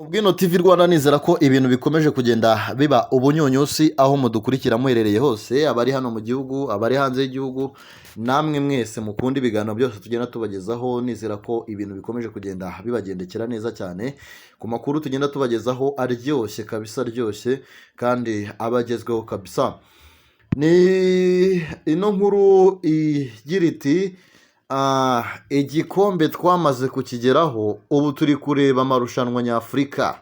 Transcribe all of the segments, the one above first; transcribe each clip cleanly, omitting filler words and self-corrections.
Kubwino TV Rwanda, nizera ko ibintu bikomeje kugenda biba ubunyunyusi aho mudukurikira muherereye hose, abari hano mu gihugu, abari hanze y'igihugu, namwe mwese mukunda ibiganiro byose tugenda tubagezaho. Nizera ko ibintu bikomeje kugenda bibagendekera neza cyane ku makuru tugenda tubagezaho aryoshye kabisa, aryoshye kandi aba agezweho kabisa. Ni ino nkuru igira iti: "Igikombe twamaze kukigeraho, ubu turi kureba amarushanwa nyafurika."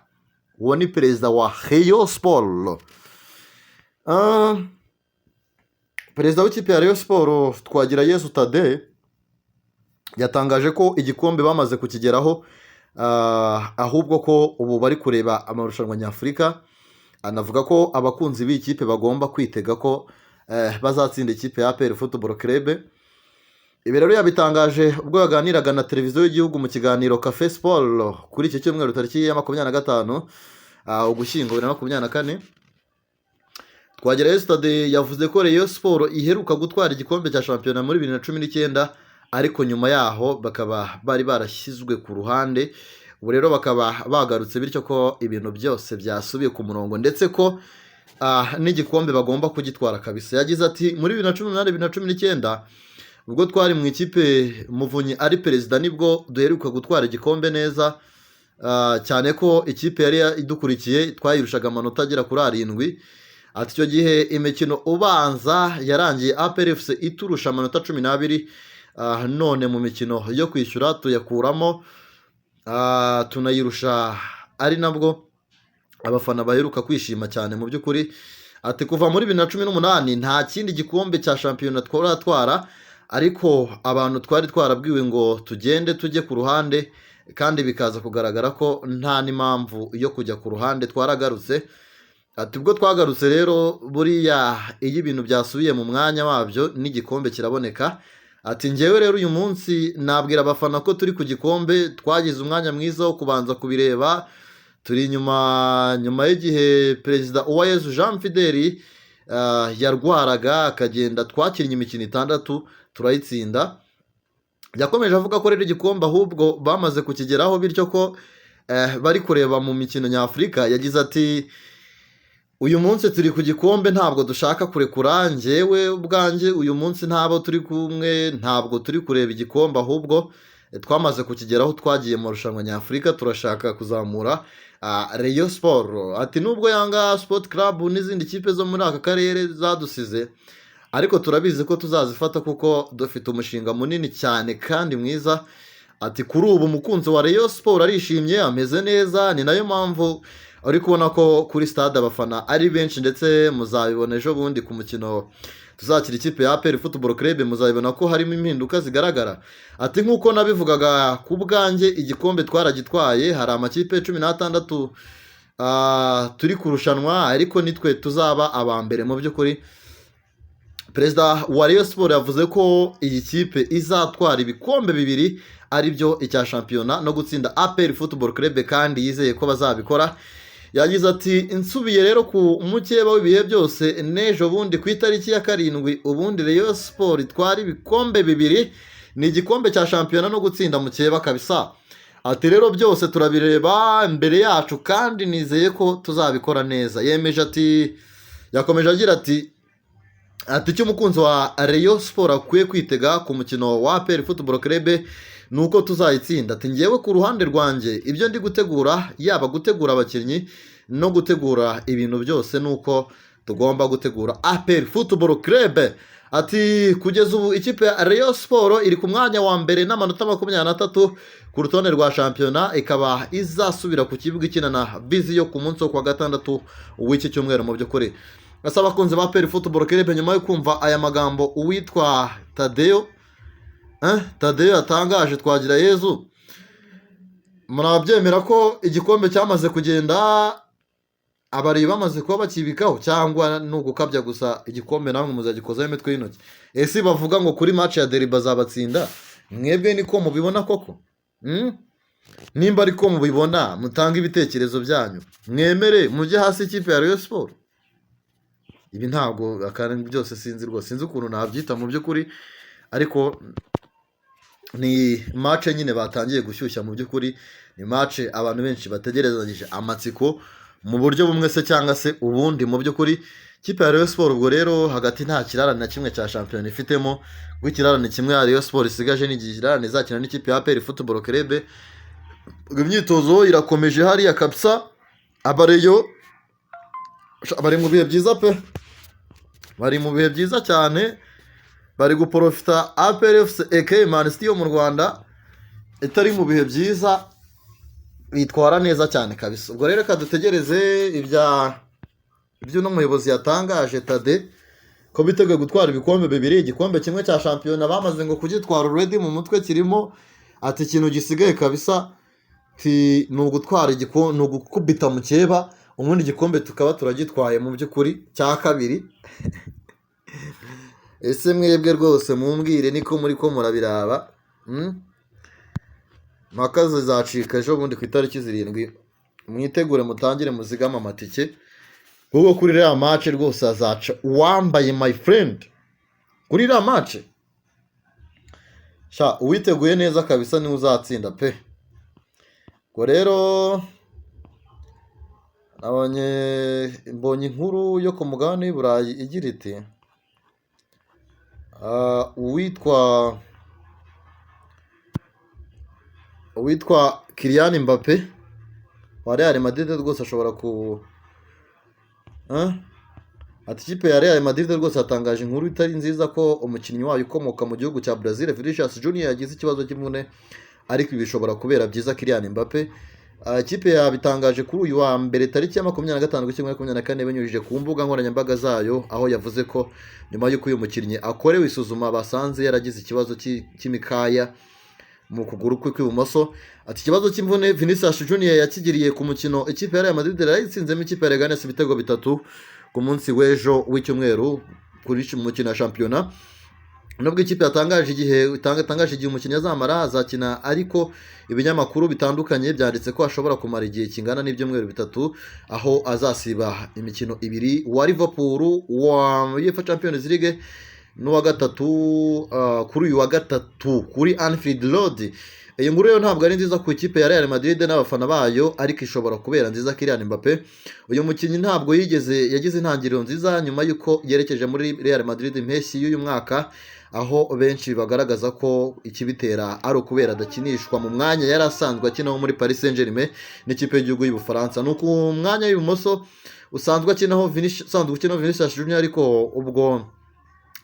Uwo ni perezida wa Rayon Sport. Perezida w'ikipe ya Rayon Sport, Twagirayezu Tade, yatangaje ko igikombe bamaze kukigeraho, ahubwo ko ubu bari kureba amarushanwa nyafurika. Anavuga ko abakunzi b'iyi kipe bagomba kwitega ko bazatsinda ikipe ya APR Football Club. Ibi rero yabitangaje ubwo yaganiraga na televiziyo y'igihugu mu kiganiro Cafe Sport kuri iki cyumweru, tariki ya 25 Ugushyingo 2024. Twagirayezu Tade yavuze ko Rayon Sport iheruka gutwara igikombe cya shampiyona muri 2019, ariko nyuma yaho bakaba bari barashyizwe ku ruhande, ubu rero bakaba bagarutse, bityo ko ibintu byose byasubiye ku murongo, ndetse ko n'igikombe bagomba kugitwara kabisa. Yagize ati: "Muri 2018, 2019, ubwo twari mu ikipe Muvunyi ari perezida, nibwo duheruka gutwara igikombe neza, cyane ko ikipe yari idukurikiye twayirushaga amanota agera kuri 7." Ati: "Icyo gihe imikino ubanza yarangiye APR FC iturusha amanota 12, none mu mikino yo kwishyura tuyakuramo, tunayirusha, ari nabwo abafana baheruka kwishima cyane mu by'ukuri." Ati: "Kuva muri 2018 nta kindi gikombe cya shampiyona twaratwara, ariko abantu twari twarabwiwe ngo tugende tujye ku ruhande, kandi bikaza kugaragara ko nta n'impamvu yo kujya ku ruhande, twaragarutse." Ati: "Ubwo twagarutse rero, buriya iyo ibintu byasubiye mu mwanya wabyo n'igikombe kiraboneka." Ati: "Ngewe rero uyu munsi nabwira abafana ko turi ku gikombe, twagize umwanya mwiza wo kubanza kubireba, turi inyuma nyuma y'igihe Perezida Uwayezu Jean Fideli yarwaraga akagenda, twakinnye imikino itandatu turayitsinda." Yakomeje avuga ko rero igikombe ahubwo bamaze kukigeraho, bityo ko bari kureba mu mikino nyafurika. Yagize ati: "Uyu munsi turi ku gikombe, ntabwo dushaka kurekura. Njyewe ubwanjye uyu munsi ntabo turi kumwe, ntabwo turi kureba igikombe, ahubwo twamaze kukigeraho, twagiye mu marushanwa nyafurika, turashaka kuzamura Rayon Sport." Ati: "Nubwo Yanga Sport Club n'izindi kipe zo muri aka karere zadusize, ariko turabizi ko tuzazifata kuko dufite umushinga munini cyane kandi mwiza." Ati: "Kuri ubu umukunzi wa Rayon Sport arishimye, ameze neza, ni nayo mpamvu uri kubona ko kuri stade abafana ari benshi, ndetse muzabibona ejo bundi ku mukino tuzakira ikipe ya APR Football Club, muzabibona ko harimo impinduka zigaragara." Ati: "Nk'uko nabivugaga, ku bwanjye igikombe twaragitwaye, hari amakipe 16 turi kurushanwa, ariko nitwe tuzaba aba mbere mu by'ukuri." Perezida wa Rayon Sport yavuze ko iyi kipe izatwara ibikombe bibiri, ari byo icya shampiyona no gutsinda APR Football Club, kandi yizeye ko bazabikora. Yagize ati: "Nsubiye rero ku mukeba w'ibihe byose, n'ejo bundi ku itariki ya 7, ubundi Rayon Sport itwara ibikombe bibiri, ni igikombe cya shampiyona no gutsinda mukeba kabisa." Ati: "Rero byose turabireba imbere yacu kandi nizeye ko tuzabikora neza." Yemeje ati, yakomeje agira ati: "Icyo umukunzi wa Rayon Sport akwiye kwitega ku mukino wa APR Football Club ni uko tuzayitsinda." Ati: "Ngewe ku ruhande rwanjye, ibyo ndi gutegura, yaba gutegura abakinnyi no gutegura ibintu byose, ni uko tugomba gutegura APR Football Club." Ati: "Kugeza ubu ikipe ya Rayon Sport iri ku mwanya wa mbere n'amanota 23 ku rutonde rwa shampiyona, ikaba izasubira ku kibuga ikina na Vision ku munsi wo kuwa gatandatu w'iki cyumweru." Mu by'ukuri, ese abakunzi ba APR Football Club, nyuma yo kumva aya magambo uwitwa Tadeyo, Tadeyo yatangaje, Twagirayezu, murabyemera ko igikombe cyamaze kugenda, abari bamaze kuba bakibikaho, cyangwa ni ugukabya gusa, igikombe namwe muzagikozaho imitwe y'intoki? Ese bavuga ngo kuri match ya derby bazabatsinda, mwebwe niko mubibona koko? Nimba ariko mubibona, mutange ibitekerezo byanyu, mwemere mujye hasi ikipe ya Rayon Sport. Ibi ntabwo akandi byose, sinzi rwose, sinzi ukuntu nabyita mu by'ukuri, ariko ni match nyine batangiye gushyushya mu by'ukuri. Ni match abantu benshi bategerezanyije amatsiko mu buryo bumwe se cyangwa se ubundi. Mu by'ukuri ikipe ya Rayon Sport ubwo rero hagati nta kirarane na kimwe cya shampiyona ifitemo, kuko ikirarane kimwe ya Rayon Sport isigaje ni ikirarane izakina n'ikipe ya APR Football Club. Ubwo imyitozo irakomeje hariya kabisa, abareyo bari mu bihe byiza pe, bari mu bihe byiza cyane, bari guprofita APR FC aka Man City yo mu Rwanda itari mu bihe byiza, bitwara neza cyane kabisa. Ubwo rero reka dutegereze ibyo uno muyobozi yatangaje Tade, ko biteguye gutwara ibikombe bibiri, igikombe kimwe cya shampiyona bamaze ngo kugitwara already mu mutwe kirimo, ati ikintu gisigaye kabisa ti ni ugutwara igikombe, ni ugukubita mukeba, ubundi igikombe tukaba turagitwaye mu by'ukuri cya kabiri. Ese mwebwe rwose mumbwire niko muri ko murabiraba? Mpaka zizacika ejo bundi ku itariki 7, mwitegure mutangire muzigame amatike, kuko kuri iriya match rwose hazaca uwambaye, my friend. Kuri iriya match sha, uwiteguye neza kabisa niwe uzatsinda pe. Ubwo rero nabonye, mbonye inkuru yo ku mugabane w'i Burayi igira iti uwitwa Kylian Mbappe wa Real Madrid rwose ashobora ku Eh? Ati ikipe ya Real Madrid rwose yatangaje inkuru itari nziza ko umukinnyi wayo ukomoka mu gihugu cya Brazil, Vinicius Junior, yagize ikibazo cy'imvune, ariko ibi bishobora kubera byiza Kylian Mbappe. Ikipe yabitangaje kuri uyu wa mbere tariki ya 25 Ugushyingo 24, binyujije ku mbuga nkoranyambaga zayo, aho yavuze ko nyuma y'uko uyu mukinnyi akorewe isuzuma basanze yaragize ikibazo cy'imikaya mu kuguru kwe kw'ibumoso. Ati ikibazo cy'imvune Vinicius Junior yakigiriye ku mukino ikipe ya Real Madrid yarayitsinzemo ikipe ya Leganes ibitego 3 ku munsi w'ejo w'icyumweru kuri mukino wa shampiyona. Nubwo ikipe yatangaje igihe umukinnyi azamara azakina, ariko ibinyamakuru bitandukanye byanditse ko ashobora kumara igihe kingana n'ibyumweru 3, aho azasiba imikino ibiri, wa Liverpool wa UEFA Champions League n'uwa gatatu kuri uyu wa gatatu kuri Anfield Road. Iyi nkuru rero ntabwo ari nziza ku ikipe ya Real Madrid n'abafana bayo, ariko ishobora kubera nziza Kylian Mbappe. Uyu mukinnyi ntabwo yigeze yagize intangiriro nziza nyuma y'uko yerekeje muri Real Madrid impeshyi y'uyu mwaka, aho benshi bagaragaza ko ikibitera ari ukubera adakinishwa mu mwanya yari asanzwe akinaho muri Paris Saint-Germain n'ikipe y'igihugu y'Ubufaransa. Ni ku mwanya w'ibumoso usanzwe akinaho Vinicius, usanzwe ukinaho Vinicius Junior, ariko ubwo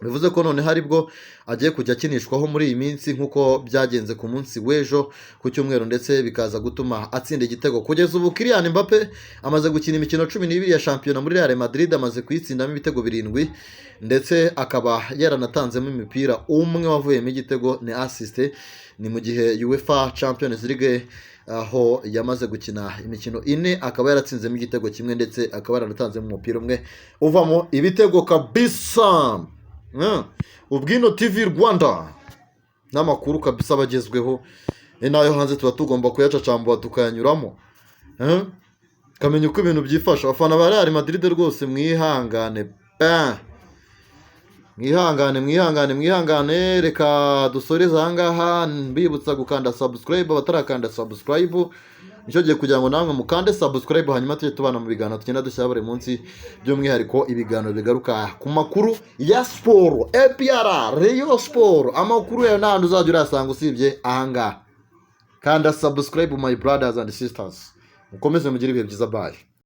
bivuze ko none hari bwo agiye kujya akinishwaho muri iyi minsi nk'uko byagenze ku munsi w'ejo ku cyumweru, ndetse bikaza gutuma atsinda igitego. Kugeza ubu Kylian Mbappe amaze gukina imikino 12 ya shampiyona muri Real Madrid, amaze kuyitsindamo ibitego 7, ndetse akaba yaranatanzemo imipira umwe wavuyemo igitego, ni assist. Ni mu gihe UEFA Champions League aho yamaze gukina imikino 4 akaba yaratsinzemo igitego kimwe, ndetse akaba yaranatanzemo umupira umwe uvamo ibitego kabisa. Ubwino TV Rwanda n'amakuru kabisa abagezweho ni nayo hanze tuba tugomba kuyacacambura tukayanyuramo. Kamenya uko ibintu byifashe. Abafana ba Real Madrid rwose mwihangane pe, mwihangane, mwihangane, mwihangane. Reka dusoreze aha ngaha, mbibutsa gukanda subscribe abatarakanda subscribe. Nicyo gihe kugira ngo namwe mukande subscribe, hanyuma tujye tubana mu biganiro tugenda dushyira buri munsi, by'umwihariko ibiganiro bigaruka ku makuru ya siporo, APR, Rayon Sport. Amakuru yayo nta handi uzajya urayasanga usibye aha ngaha. Kanda subscribe, my brothers and sisters. Mukomeze mugire ibihe byiza, bye.